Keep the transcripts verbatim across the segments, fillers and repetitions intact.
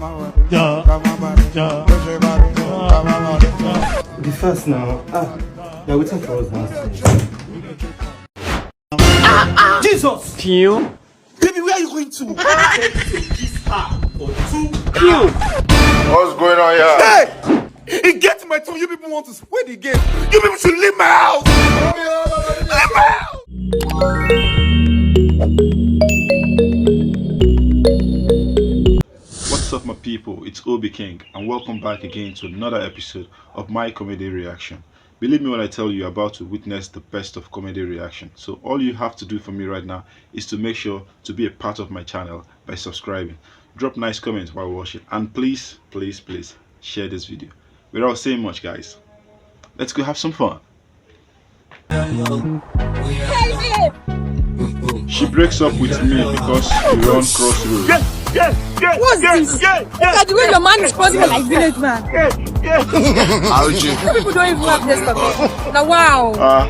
Yeah. Yeah. The first now. Ah, they're waiting for us downstairs. Jesus! Pew. Baby, where are you going to? Kiss her for two. Pew. What's going on here? Hey! It gets my tongue. You people want to split the game. You people should leave my house. Leave my house. What's up, my people? It's Obi King, and welcome back again to another episode of my comedy reaction. Believe me when I tell you, you're about to witness the best of comedy reaction. So all you have to do for me right now is to make sure to be a part of my channel by subscribing. Drop nice comments while watching, and please, please, please share this video. Without saying much, guys, let's go have some fun. She breaks up with me because we run crossroads. Yes, yes, yes, What's yes, this? Yes, Look yes, at the way your man is crossing like village man. Yes, yes. People don't even have this for me. Now, wow. Ah.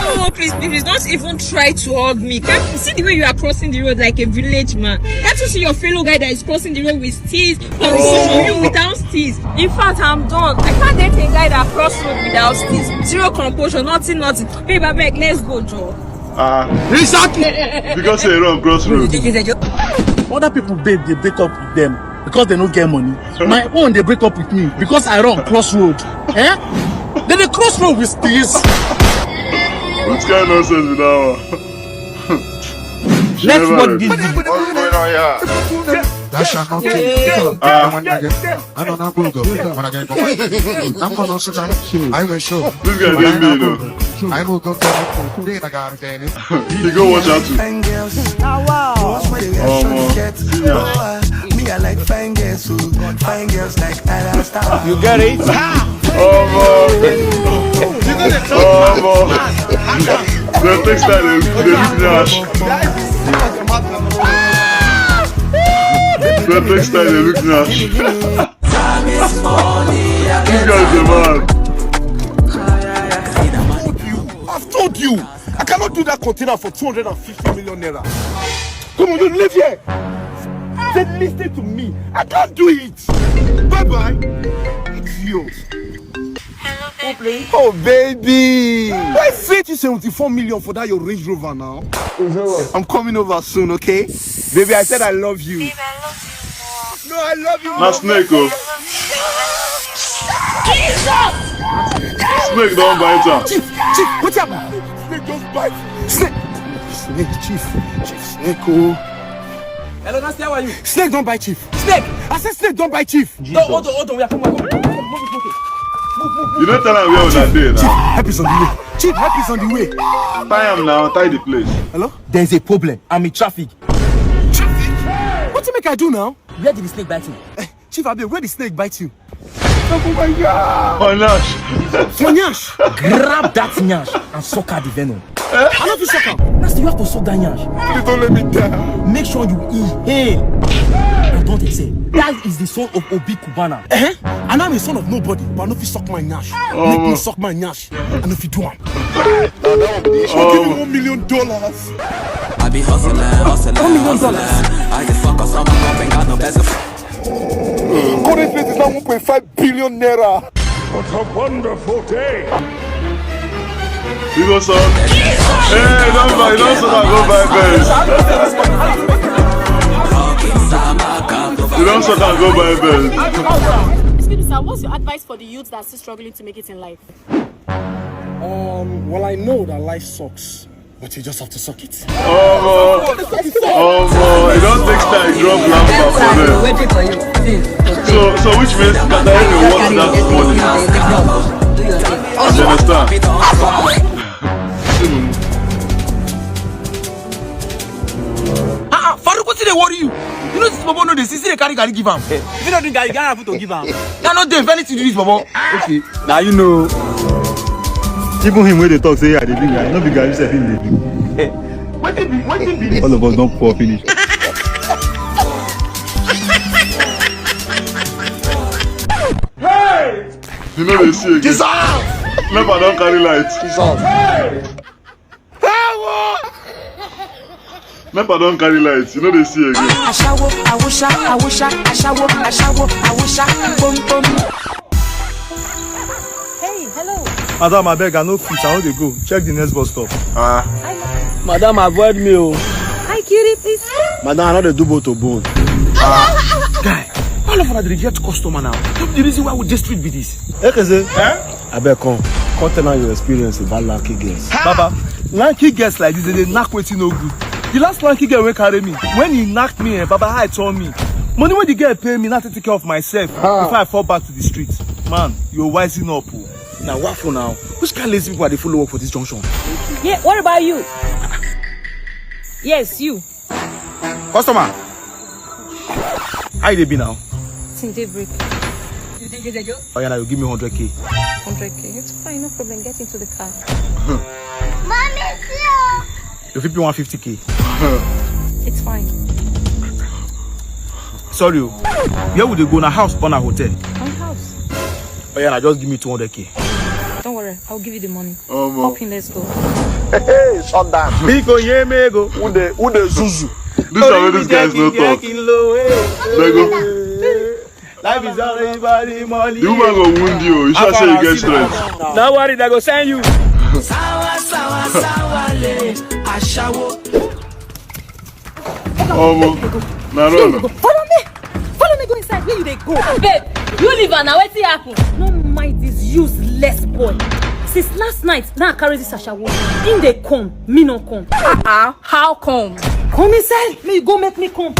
Oh, please, please, don't even try to hug me. Can't you see the way you are crossing the road like a village man? Can't you see your fellow guy that is crossing the road with steez? Or you without steez? In fact, I'm done. I can't date a guy that cross road without steez. Zero composure, nothing, nothing. Babe, I beg, let's go, Joe. Ah, Exactly. Because they run crossroads. Other people, babe, they break up with them because they don't get money. My own, they break up with me because I run crossroad. Eh? Then they crossroad with this. Which kind of nonsense is that one? She Let's never watch read. This video. What's going on here? That shall not kill. Ah. When I get, I don't know, go, go. When I get, I'm gonna sit down. I will show. This guy didn't mean, though. I will go to the I got it. He go watch out too. Fine girls. Omo, Genius. Me, I like fine girls, so fine girls like Ayra Starr. You get it? Omo. Omo. Dem take style, dem, dem look nyash. Dem take style, dem look nyash. This guy is a man. I've told you, I've told you, I cannot do that container for two hundred and fifty million naira. Come on, don't live here. Then listen to me. I can't do it. Bye bye. Idiot. Hello, baby. Oh, baby. Why fetch you seventy-four million for that your Range Rover now? I'm coming over soon, okay? Baby, I said I love you. Babe, I love you more. No, I love you. Na more. Snake, oh. I love you. Snake don bite am. Chief, chief, what happened? Snake just bite. Snake. Snake, chief. Chief, snake, oh. Hello, Nasty, how are you? Snake don bite, chief. Snake! I said snake don bite, chief. No, hold on, hold on, we are coming. Come, come, come, come, come. Move, move, move. You don't tell am where una dey now. Chief, help is on the way. Chief, help is on the way. Tie am now, tie the place. Hello? There is a problem. I'm in traffic. Traffic? What you make I do now? Where did the snake bite you? Eh, chief, abeg, where the snake bite you? Oh my God. For nyash. For nyash. Grab that nyash and suck out the venom. I no fit suck am. Nasty, you have to suck that nyash. Please don't let me die. Make sure you inhale and don't exhale. That is the son of Obi Cubana. Eh? And I'm a son of nobody, but I no fit suck my nyash. Make me suck my nyash. I no fit do am. Now that one be the issue. Give me one million dollars. I be hustling, hustling, One million dollars. Hustling. I get fuck or something, I got no best. Current rate is now one point five billion naira. What a wonderful day. You go, son. Hey, don't buy, don't sell and go buy Benz. You don't sell and go buy Benz. Excuse me, sir. What's your advice for the youths that are still struggling to make it in life? Um, well, I know that life sucks, but you just have to suck it. Omo, omo, e don take style drop lamba for them. So, so which means Kata Ere want that money. You understand? Ah, ah, Farouk, wetin dey worry you? You know this bobo no dey see, see dey carry garri give am. If you no drink garri, garri put to give am. I no dey, if anything do this bobo. Okay. Now you know. Even him wey dey talk say I dey drink garri, no be garri sef him dey drink. Wetin be, wetin be this? All of us don pour finish. Hey! You know they see again. Jesus! Never don carry light. Jesus! Hey! Hey, what? NEPA don carry light, you no dey see again. Ashawo, awusha, awusha, ashawo, ashawo, awusha, pom pom. Hey, hello. Madam, abeg, I no fit, I no dey go. Check the next bus stop. Ah. Madam, avoid me o. Hi, cutie, please. Madam, I no dey do bone to bone. Guy, all of una dey reject customer now. Look the reason why we dey street be this. Ekeze, abeg come. Come tell am your experience about lanky girls. Baba, lanky girls like this, they dey knack wetin no good. The last lanky girl wey carry me, when he knack me, eh, Baba, eye turn me. Money wey the girl pay me, na take care of myself before I fall back to the street. Man, you wisen up o. Na waffle now. Which kind lazy people I dey follow work for this junction? Yeah, what about you? Yes, you. Customer, how you dey be now? Till daybreak. Oh yeah, now you give me hundred k. Hundred k. It's fine, no problem. Get into the car. You fit pay one fifty k. It's fine. Sorry o. Where we dey go na house or na hotel? My house. Oh yeah, now just give me two hundred k. Don't worry, I'll give you the money. Omo. Hop in, let's go. Hey, shut down. Biko nye m ego. Who dey who dey zuzu? This one wey these guys no talk. They go. Life is all about the money. The woman go wound you. You sure say you get strength. No worry, they go send you. Sawa, sawa, sawa, le, ashawo. Omo. Na no no. Follow me. Follow me, go inside. Where you dey go? Babe, you leave her now. Wetin happen? No mind this useless boy. Since last night, now I carry this ashawo. Him dey come, me no come. Uh-uh. How come? Come inside. May you go make me come.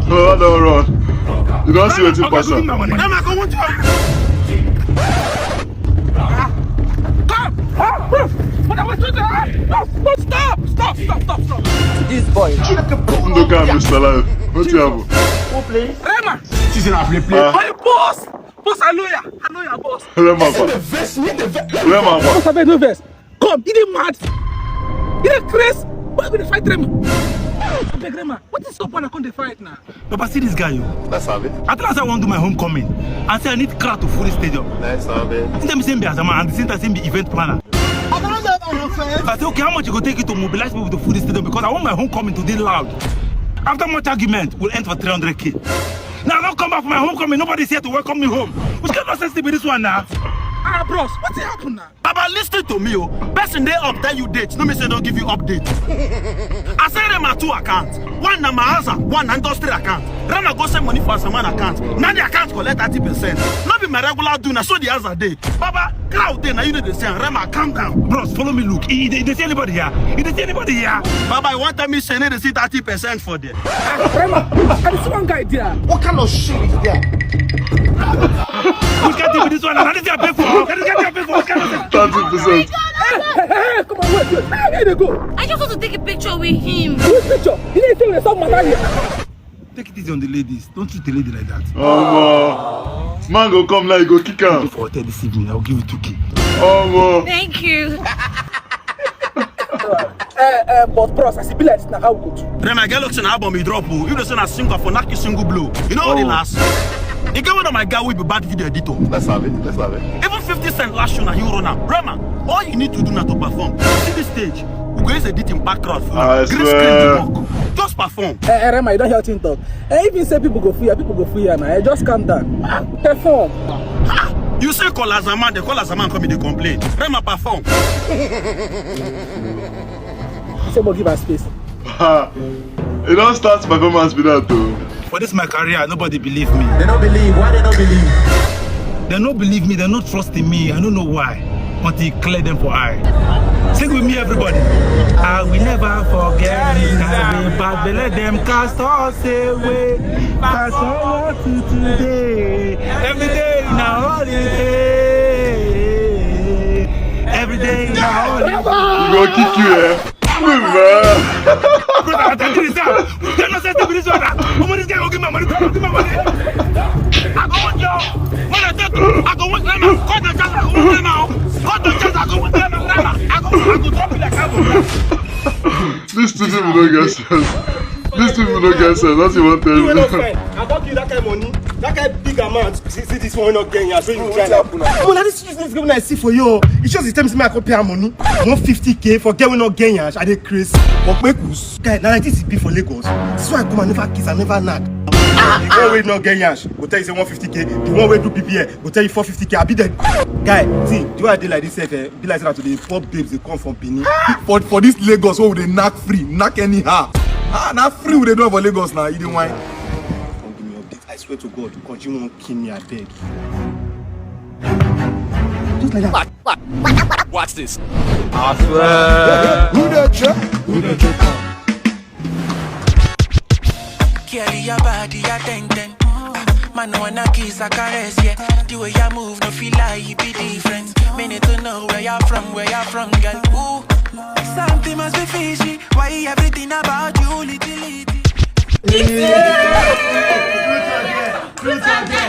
No, no, run. You don see wetin pass am. Mama, go want you. Come! But I was trying to. No, no, stop! Stop! Stop! Stop! Stop! This boy. Ndoka, Mister Life. Wetin happen? Rema! She's in a play play. Ah. My boss! Boss, I know ya. I know ya, boss. Rema, pa. Rema, pa. Boss, I beg no vex. Come, you dey mad? You dey craze? Why we dey fight Rema? I beg Rema. What is up when I come dey fight now? Papa, see this guy, yo. That's how it. I tell her say I wan do my homecoming. I say I need crowd to full the stadium. That's how it. He tell me say him be Azama and the same time say him be event planner. I say, okay, how much you go take it to mobilize people to full the stadium? Because I want my homecoming to be loud. After much argument, we'll end for three hundred k. Now I don't come back for my homecoming. Nobody's here to welcome me home. Which kind of nonsense be this one now? Ah, bros, what happened now? Baba, listen to me, oh. Person dey up tell you date, no me say don't give you update. I say Rema two accounts. One na my house, one na industry account. Rema go send money for Asaman account. Now the account collect thirty percent. No be my regular do na so the house dey. Baba, crowd dey na you dey say Rema, calm down. Bros, follow me look. He dey see anybody here? He dey see anybody here? Baba, you want tell me say they see thirty percent for there? Rema, I see one guy there. What kind of shit is there? Which kind thing be this one? Now this guy pay for. Now this guy pay for. Which kind of thing? Thirty percent. Hey, hey, hey, come on, wait, wait. Where, where they go? I just want to take a picture with him. Which picture? You need to tell yourself, matter here. Take it easy on the ladies. Don't treat the lady like that. Omo. Man go come now, you go kick am. For hotel this evening, I'll give you two k. Omo. Thank you. Eh, eh, but bros, as e be like this, na how we go do? Then my girl looks in album, he drop. Oh. You know, say na single for knock you single blow. You know what the last? You get one of my guy will be bad video editor. Let's have it. Let's have it. Even fifty cent last show na him run am. Rema, all you need to do na to perform. See this stage. We go use edit him background for I you. Green swear. Screen the work. Just perform. Eh, eh, Rema, you don't hear thing talk. Eh, if you say people go free, people go free, man. Eh, just calm down. Ah, perform. You say call as a man, they call as a man come in, they complain. Rema perform. Say, but give us space. Ha. You don start performance be that o. For this my career, nobody believe me. They don't believe. Why they don't believe? They no believe me, they no trust in me. I don't know why. Until you clear them for eye. Sing with me, everybody. I will never forget it. I will bad let them cast us away. Fast forward to today. Every day na holiday. Every day na holiday. You go kick you, eh? Move, man. Brother, I tell you this, ah. Tell no sense to be this one, ah. Omo, this guy go give my money, go give my money. I go want you. When I talk, I go want them, ah. Cut the chance, I go want them, ah. Cut the chance, I go want them, ah. I go, I go drop you like I go. This student no get sense. These people no get sense. What you want to tell me? I don give that kind money, that kind big amount. See, see this one wey no get yansh. Wey you try like una. Omo, na this useless government I see for you. E just dey tell me say make I come pay am money. One fifty k for girl wey no get yansh. I dey craze. But make us, guy, na like this e be for Lagos. This one come and never kiss and never knack. The one wey no get yansh go tell you say one fifty k. The one wey do B B L go tell you four fifty k. I be the guy. See, the way I dey like this sef, eh, be like say na to dey poor babes dey come from Benin. For for this Lagos wey we dey knack free, knack anyhow. Ah, na free we dey do am for Lagos na. You dey whine. Come give me update. I swear to God, Konji wan kill me, abeg. Just like that. Watch this. I swear. Who dey check? Who dey check? Carry your body at ten ten. Man wanna kiss a caress, yeah. The way I move, no feel like it be different. Minute to know where you're from, where you're from, girl. Ooh, something must be fishy. Why everything about you, little, little?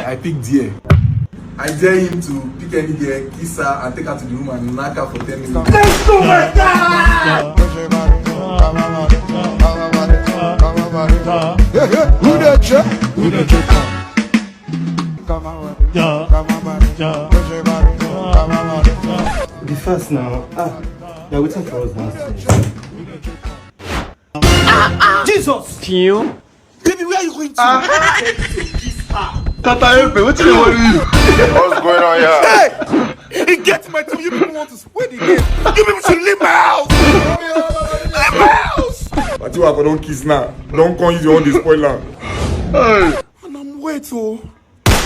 I pick there. I dare him to pick any girl, kiss her, and take her to the room and knack her for ten minutes. Let's go, my God! Who dey check? Who dey check? The first now. Ah, they're waiting for us downstairs. Jesus! Pew. Baby, where are you going to? Tata Epe, wetin dey worry you? What's going on here? Hey! He gets my team. You people want to spoil the game. You people should leave my house. Leave my house. But you have don kiss now. Don't come use your own dey spoil am. Hey, And I'm wet, oh.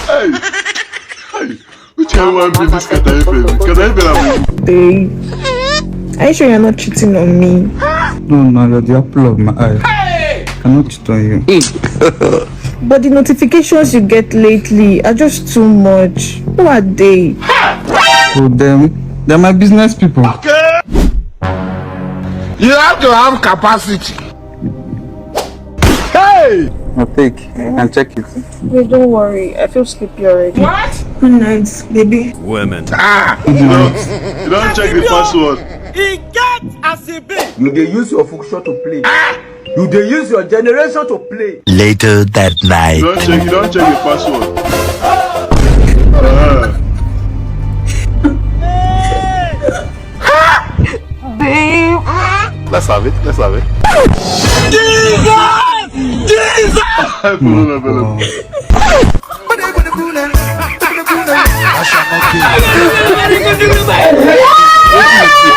Hey! Hey! Which kind one be this Kata Epe? Kata Epe na Babe, are you sure you're not cheating on me? No, no, you're the apple of my eye. I cannot cheat on you. But the notifications you get lately are just too much. Who are they? Oh, them, they're my business people. You have to have capacity. Hey! I think I can check it. Wait, don't worry. I feel sleepy already. What? Good night, baby. Women. Ah! You don, you don check the password. He get as he be. You dey use your function to play. You dey use your generation to play. Later that night. You don check, you don check the password. Uh, Babe. Let's have it. Let's have it. Jesus! Jesus! I follow that fellow.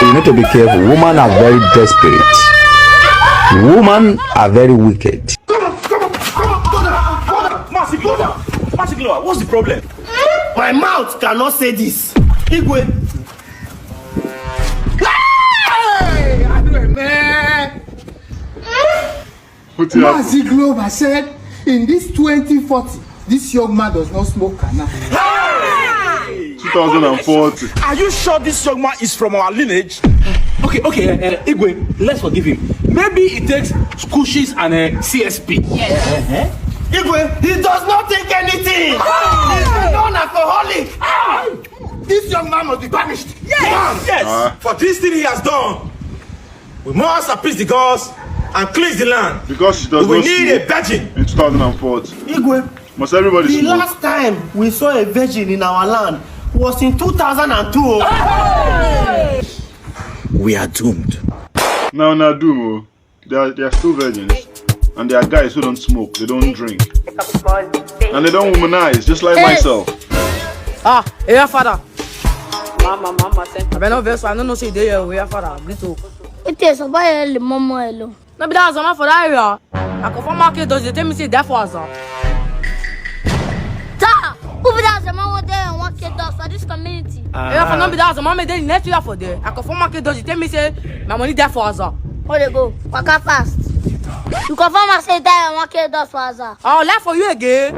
You need to be careful. Women are very desperate. Women are very wicked. Masiglowa, Masiglowa, what's the problem? My mouth cannot say this. Igwe. Hey! I do it, man. Wetin happen? Mazi Glover said in this twenty forty, this young man does not smoke cannabis. two thousand and forty. Are you sure this young man is from our lineage? Okay, okay, uh, Igwe, let's forgive him. Maybe he takes squishies and uh, C S P. Yes. Uh-huh. Igwe, he does not take anything. He's a non-alcoholic. This young man must be punished. Yes. Yes. For this thing he has done, we must appease the gods and cleanse the land. Because she does We not need smoke a virgin. In two thousand and forty. Igwe, Must everybody the smoke? Last time we saw a virgin in our land was in two thousand and two. We are doomed. Now, now, doom. Oh. They are, they are still virgins. And they are guys who don't smoke, they don't drink. And they don't womanize, just like myself. Ah, area father. Mama, mama, send. I no vex, I no know say you dey here, area father. Greet o. It is about the mama alone. No be that Azama for that area. I confirm market does dey tell me say that for Azama. Ta! Who be that Azama wey dey one K does for this community? Area for no be that Azama, me dey next year for there. I confirm market does dey tell me say my money there for Azama. Where they go? Waka fast. You confirm I say that one K does for Azama. I will lie for you again.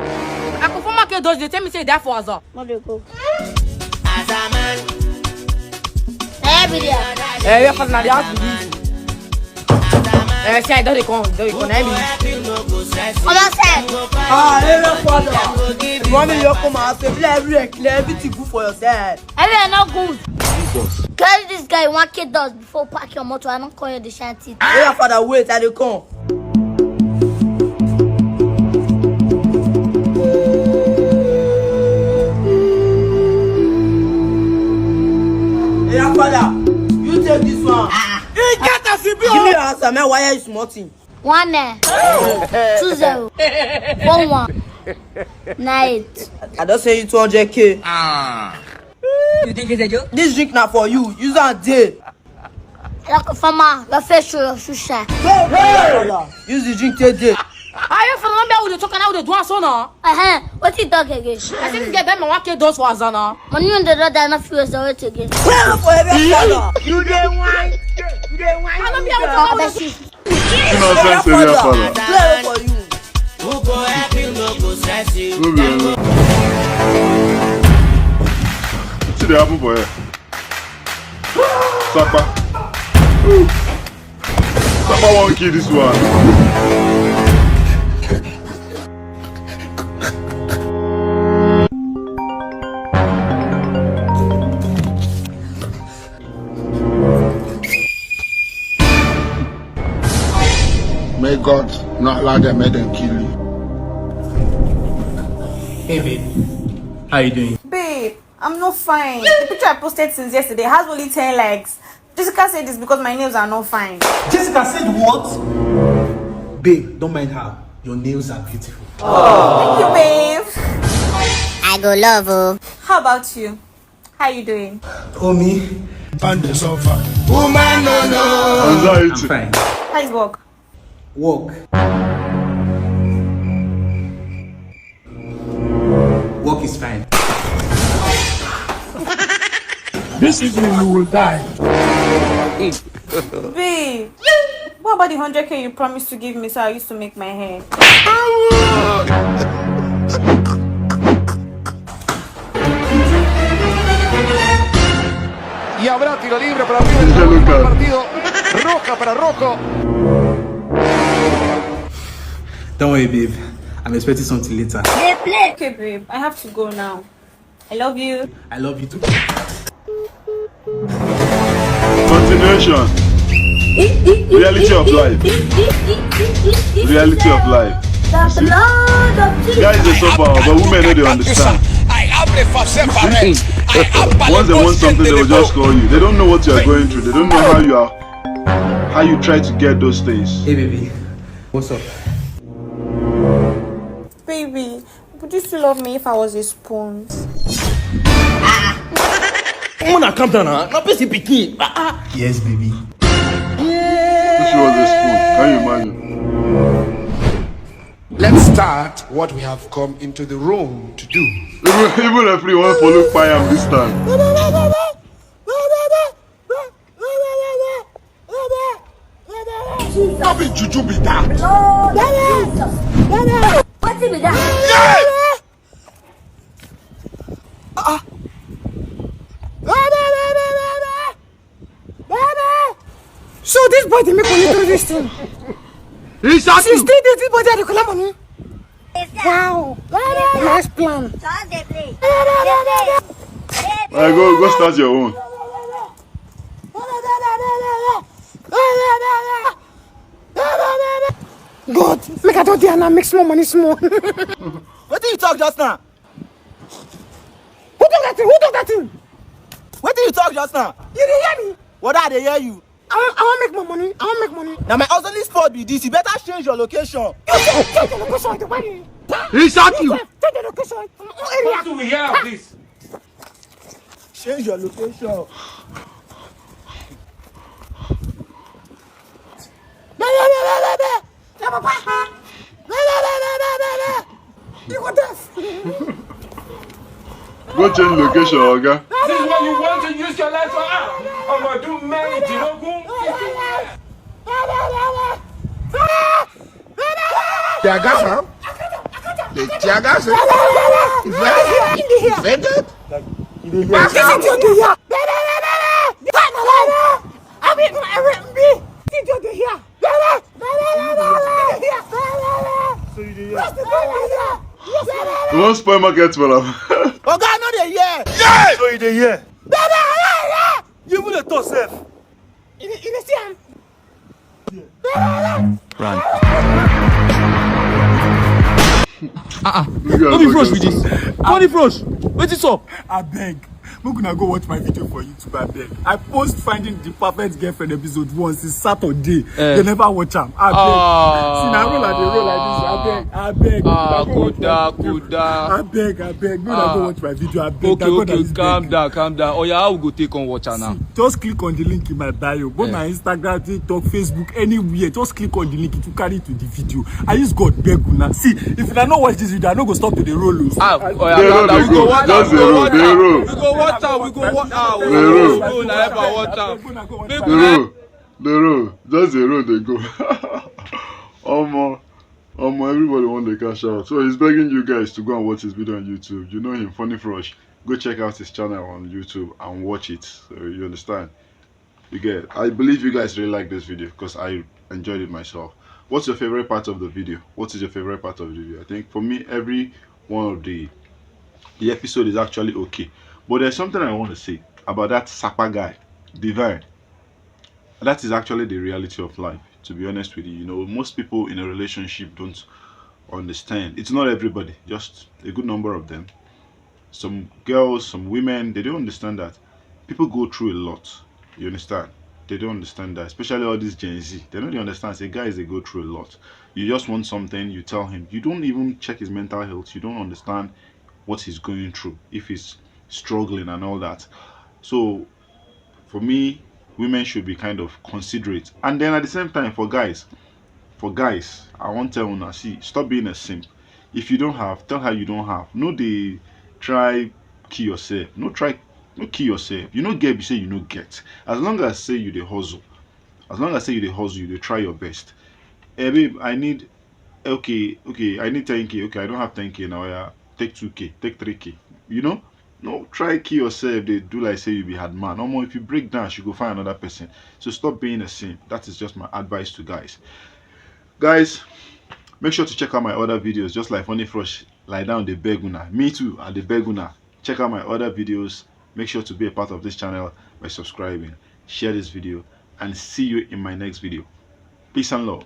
I confirm market does dey tell me say that for Azama. Where they go? Every day. Eh, your father na the house be this. Eh, say I don dey come, don dey come, na him be this. Come outside. Ah, area father. Mommy, you come out. Say every, everything good for yourself. Everywhere not good. Jesus. Carry this guy one K does before park your motor. I don't call you the shanty. Area father, wait, I dey come. As I may wire you small thing. One eh, two zero, one one, nine eight. I don't say you two hundred K. You think it's a joke? This drink na for you. Use am dey. Like a farmer, your face show your shoe shine. Use the drink take dey. Are you for number with the talk and how they do us so now? Uh-huh. What you talk again? I think get them one K does for us now. Money on the road, I not feel so it again. Well, for every father. You dey wine. You dey wine. I don't be able to. Innocent area father. Play for you. Who go help you, no go stress you. No be able. Wetin dey happen for here? Sapa. Sapa wan kill this one. May God not allow them, make them kill you. Hey babe, how you doing? Babe, I'm not fine. The picture I posted since yesterday has only ten likes. Jessica said it's because my nails are not fine. Jessica said what? Babe, don't mind her. Your nails are beautiful. Thank you, babe. I go love oh. How about you? How you doing? Oh, me? And the suffer. Woman, no, no. I'm Anxiety. Fine. How is work? Work. Work is fine. This evening you will die. Babe, what about the hundred K you promised to give me so I used to make my hair? Y habrá tiro libre para el primer partido. Roja para Rojo. Don't worry, babe. I'm expecting something later. Okay, babe. I have to go now. I love you. I love you too. Continuation. Reality of life. Reality of life. Guys dey suffer, but women no dey understand. Once they want something, they will just call you. They don't know what you are going through. They don't know how you are, how you try to get those things. Hey, baby. What's up? Baby, would you still love me if I was a spoon? Mona, calm down now. Now, person pikin. Ah, ah. Yes, baby. If she was a spoon, can you imagine? Let's start what we have come into the room to do. Even, even referee wan follow kpai am this time. No be juju be that. Lord Jesus. Wetin be that? Yeah! Ah. So this boy dey make money through this thing. He shot you. Since three days, this boy dey collect money. Wow. Nice plan. Just dey play. Dey play. Dey play. Go, go start your own. God, make I don dey and I make small money small. Wetin you talk just now? Who talk that thing? Who talk that thing? Wetin you talk just now? You dey hear me? What, I dey hear you? I wan, I wan make my money. I wan make money. Na my hustling spot be this. You better change your location. You change, change your location. The way you. He shot you. Change your location. Area. What do we hear of this? Change your location. You go deaf. Go change location, oga. This is what you want to use your life for? Ah, ọmọ ọdún mẹ́rìndínlógún. Tear gas, huh? They tear gas, eh? Infected? Infected? This is your day here. Time alive. I mean, I will be. This is your day here. So you dey hear? What's the problem here? You wan spoil market for am? Oga, I no dey hear. Yeah! So you dey hear? You even dey talk sef. You dey, you dey see am? Run. Ah, ah. No be frosh be this. No be frosh. Wetin sup? Abeg, Make una go watch my video for YouTube, abeg. I post finding the perfect girlfriend episode one since Saturday. Eh. They never watch am. Abeg. Ah. See, na roll I dey roll like this. Abeg, abeg. Ah, make una go watch my video. Abeg, abeg. Make una go watch my video. Abeg. Okay, okay, calm down, calm down. Oh yeah, how we go take on watch am now? See, just click on the link in my bio. Both my Instagram, TikTok, Facebook, anywhere. Just click on the link. It will carry to the video. I use God beg una. See, if una no watch this video, I no go stop to dey roll o. Ah, oh yeah, calm down. We go watch am. Just dey roll, dey roll. We go watch am. We go watch am. Dey roll. We go na ever watch am. Make una dey roll, dey roll. Just dey roll, dey go. Omo, omo, everybody wan dey cash out. So he's begging you guys to go and watch his video on YouTube. You know him, Funny Fresh. Go check out his channel on YouTube and watch it. So you understand? You get? I believe you guys really like this video because I enjoyed it myself. What's your favorite part of the video? What is your favorite part of the video? I think for me, every one of the the episode is actually okay. But there's something I want to say about that Sapa guy, Divine. That is actually the reality of life, to be honest with you. You know, most people in a relationship don't understand. It's not everybody, just a good number of them. Some girls, some women, they don't understand that people go through a lot. You understand? They don't understand that, especially all these Gen Z. They don't understand. Say guys, they go through a lot. You just want something, you tell him. You don't even check his mental health. You don't understand what he's going through, if he's struggling and all that. So for me, women should be kind of considerate. And then at the same time, for guys, for guys, I want to tell una, see, stop being a simp. If you don't have, tell her you don't have. No dey try kill yourself. No try, no kill yourself. You no get, be say you no get. As long as say you dey hustle, as long as say you dey hustle, you dey try your best. Eh, babe, I need, okay, okay, I need ten K. Okay, I don't have ten K now. Yeah, take two K, take three K. You know, no try kill yourself. They do like say you be hard man. Omo, if you break down, you go find another person. So stop being a simp. That is just my advice to guys. Guys, make sure to check out my other videos. Just like Funny Fresh, lie down, dey beg una. Me too, I dey beg una. Check out my other videos. Make sure to be a part of this channel by subscribing, share this video, and see you in my next video. Peace and love.